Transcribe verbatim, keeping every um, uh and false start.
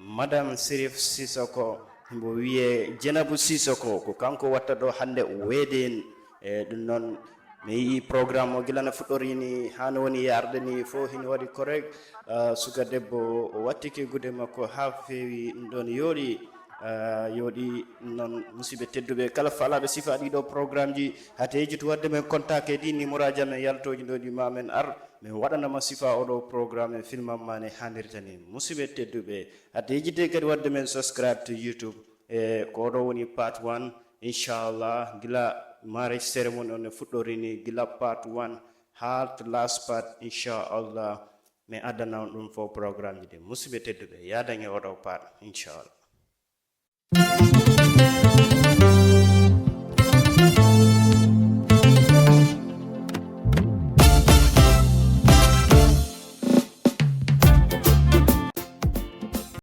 Madame Sirif Sissoko, mbo wiyee Jenabu Sissoko, ko kanko watta ɗo hannde weeden. E ɗum noon, mi yii programme o gila no fuɗɗori ni, haa no woni yarde ni, fof hino waɗi correct. Ah, suka debbo o wattike gude makko haa feewi, ɗum ɗoon yooɗi. Ah, yooɗi. Ɗum noon, musidɓe tedduɓe, kala faalaaɓe sifa ɗiɗo programme ji, hade yejjitu waɗde men contact e ɗi numéro aji amen yaltooji ɗo ɗi ma men ar, min waɗanama sifa oɗo programme e filmam ma ne hannirta ni. Musidɓe tedduɓe, hade yejjitde kadi waɗde men subscribe to YouTube. E ko oɗo woni part one, inchallah, gila marriage ceremony on e fuɗɗori ni, gila part one haa to last part, inchallah. Mi addana on ɗum fof programme ji ɗi. Musidɓe tedduɓe, yaadan e oɗo part, inchallah.